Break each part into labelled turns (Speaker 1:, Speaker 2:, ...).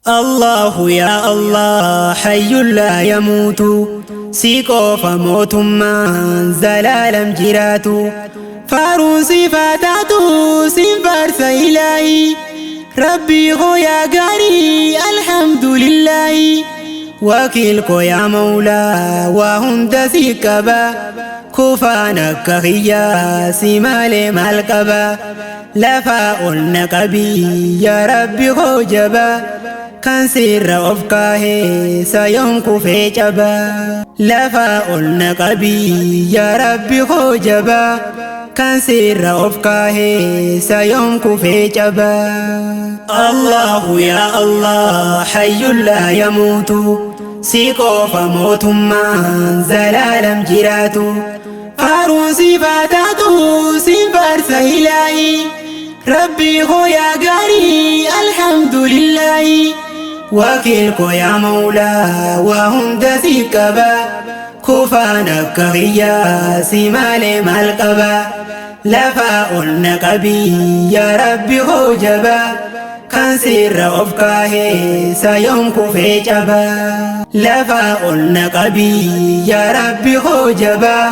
Speaker 1: Allahu yaa Allah hayyun laa yamuutu si qofa mootummaan zalaalam jiraatu faaruun siifaa taatu siin faarsa ilaahi rabbii koo yaa gaarii alhamdulillaahi wakiil koo yaa mawlaa waa hunda si qaba kufaan akka kiyyaa si malee maal qaba lafaa ol na qabii yaa rabbi koo jabaa kan sirra of kaahee sayoon kufee caba lafaa ol na qabii yaa rabbi koo jabaa kan sirra of kaahee sayoon kufee caba. Allahu yaa Allah hayyun laa yamuutu si qofa mootummaan zalaalam jiraatu faaruun siifaa taatu siin faarsa ilaahi rabbii koo yaa gaarii alhamdulillaahi. Wakiil koo yaa mawlaa waa hunda si qaba kufaan akka kiyyaa si malee maal qaba lafaa ol na qabii yaa rabbi koo jabaa kan sirra of kaahee sayoon kufee caba lafaa ol na qabii yaa rabbi koo jabaa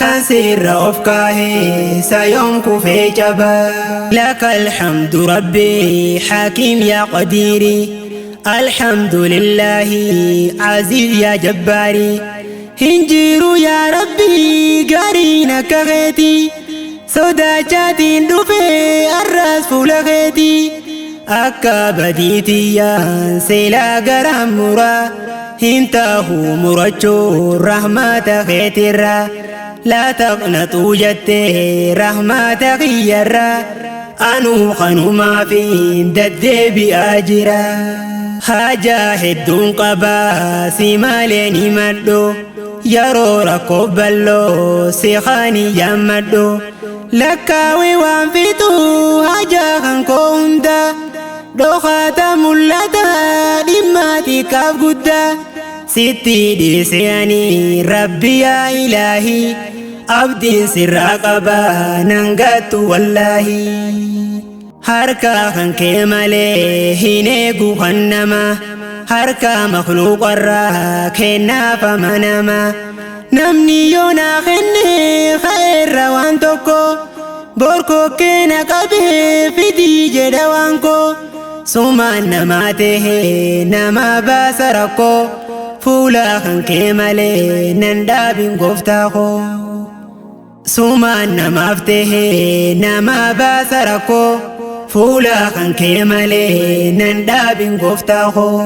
Speaker 1: kan sirra of kaahee sayoon kufee caba. Laka alhamdu rabbi hakiim yaa qadiiri. الحمد لله عزيز يا جباري هنجيرو يا ربي قارينا كغيتي سودا جاتين دفي الراس فولغيتي أكا بديتي يا سيلا قرام مرا هنتاهو مرجو رحمة خيترا لا تقنطوا جتي رحمة غيرا أنو خنو ما في ددي أجرا Haajaa hedduun qabaa si malee ni madhu yeroo rakkoo bal'oo si kaani yaammadhu lakkaawee waan fixu haajaa kan koo hunda dhokaata mul'ata dhimma xiqqaaf guddaa sitti dhiise ani rabbi yaa ilaahi abdiin sirraa qabaa nan gattu wallaahi. Harka kan kee malee hin eegu kan nama harka makluuqarraa kennaaf amanama namni yoo naa kenne ka'eerra waan tokko borkoo keena qabee fidii jedha waan koo sumaan namaa tahee nama baasa rakkoo fuula kan kee malee nan dhaabin gooftaa koo sumaan namaaf tahee nama baasa rakkoo fuula kan kee malee nan dhaabin gooftaa koo.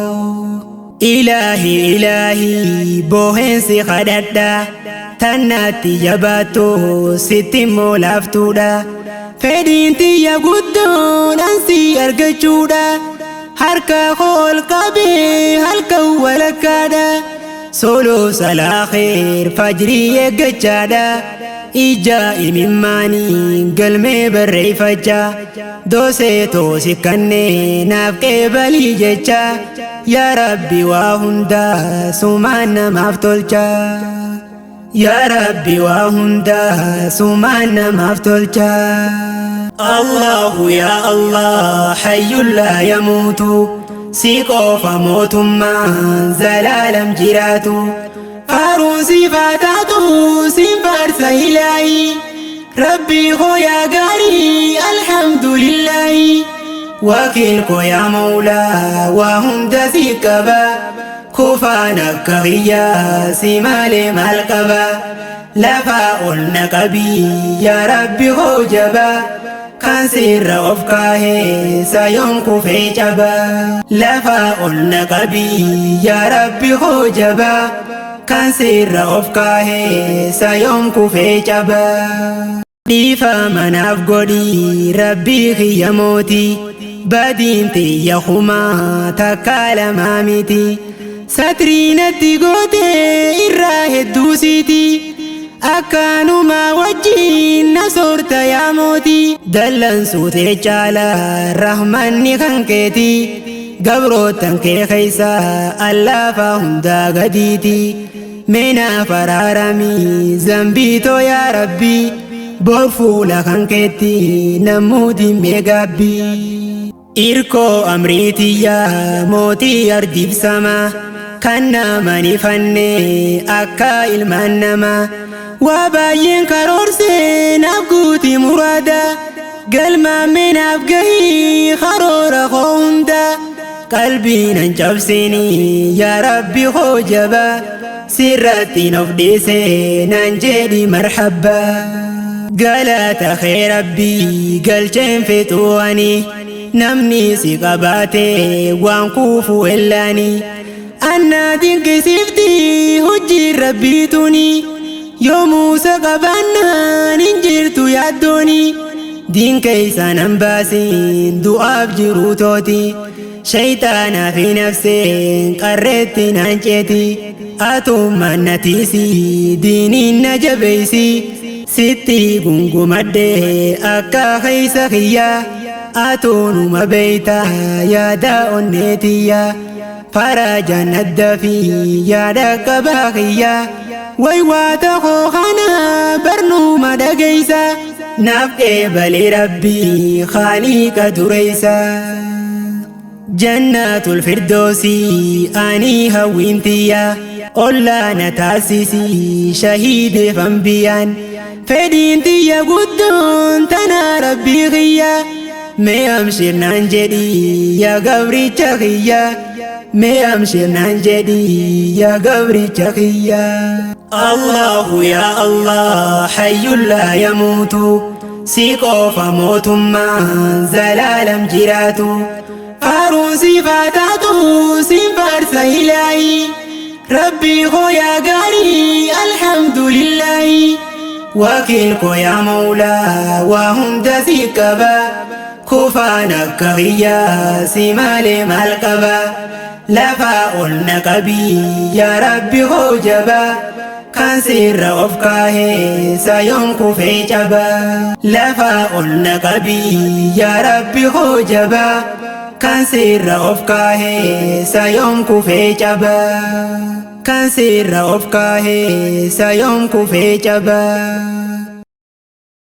Speaker 1: Ilaahi ilaahi booheensi kadhadha tannaatti jabaattu sitti immoo laaftuudha. Fedhiin tiyya guddoon ansii argachuudha. Harka koo ol qabee halkan walakkaadha. Soloo salaaxeer fajrii eeggachaadha. Ija imimmaanii galmee barreeffachaa doosee toosi kannee naaf qeebalii jecha yaa rabbi waa hundaa sumaan namaaf tolcha. Yaa rabbi waa hundaa sumaan namaaf tolcha. Allahu yaa Allah hayyun laa yamuutu si qofa mootummaan zalaalam jiraatu. Faaruun siifaa taatu siin faarsa ilaahi rabbii koo yaa gaarii alhamdulillaahi wakiil koo yaa mawlaa waa hunda si qaba kufaan akka kiyyaa si malee maal qaba lafaa ol na qabii yaa rabbi koo jabaa kan sirra of kaahee sayoon kufee caba lafaa ol na qabii yaa rabbi koo jabaa kan sirra of kaahee sayoon kufee caba. Dhiifa manaaf godhii rabbii kiyya mootii badiin tiyya kumaa takka lamaa miti satrii natti gootee irraa hedduu siiti akkanuma wajjin na soorta yaa mootii dallansuutee caalaa rahmanni kan keetii gabrootan kee keessa allaafaa hundaa gadiiti meenaaf araaramii zambiitoo yaa rabbii bor fuula kan keetti namuuti mee gaabbii. Irkoo amriitiyyaa mootii ardiif samaa kan nama ni fanne akka ilmaan namaa. Waa baay'een karoorsee naaf guuti muraada, galmaame naaf gahii karoora koo hunda. Qalbii nan cabsini yaa Rabbi koo jabaa, sirratti of dhiise naan jedhi marhabbaa. Galata kee Rabbii galcheen fixuwani, namni si qabaate waan kuufu ellaani. Annaa dinqisiifti hojii Rabbii tuni, yoomuu isa qabaannaan hin jirtu yaaddooni. Diin keessa nan baasin du'aaf jiru tooti, shayxaanaa fi nafseen qarreetti naan ceeti. Atummaan na tiisi, diiniin na jabeeysi, sitti gungumadhe akka keessa kiyyaa. Atuunuma beeyta yaada onneetiyya, farajaan adda fi yaada qabaa kiyya. Waywaata koo kana barnuma dhageeysa, naaf qeebali Rabbii Khaaliqa dureeysa. Jannatul Firdoosi ani hawwiintiyya, ollaa na taasisi shahiideef ambiyaan. Fedhiin tiyya guddoon tana Rabbii kiyya, mee amshir naan jedhi yaa gabricha kiyya, mee amshir naan jedhi yaa gabricha kiyya. Allahu ya Allah hayyul laa yamuutu, si qofa mootummaan zalaalam jiraatu. Faaruun siifaa taatu siin faarsa ilaahi, Rabbii koo yaa gaarii alhamdulillaahi. Wakiil koo yaa Mawlaa waa hunda si qaba, kufaan akka kiyyaa si malee maal qaba? Lafaa ol na qabii yaa Rabbi koo jabaa, kan sirra of kaahee sayoon kufee caba. Lafaa ol na qabii yaa Rabbi koo jabaa, kan sirra of kaahee sayoon kufee caba. Kan sirra of kaahee sayoon kufee caba.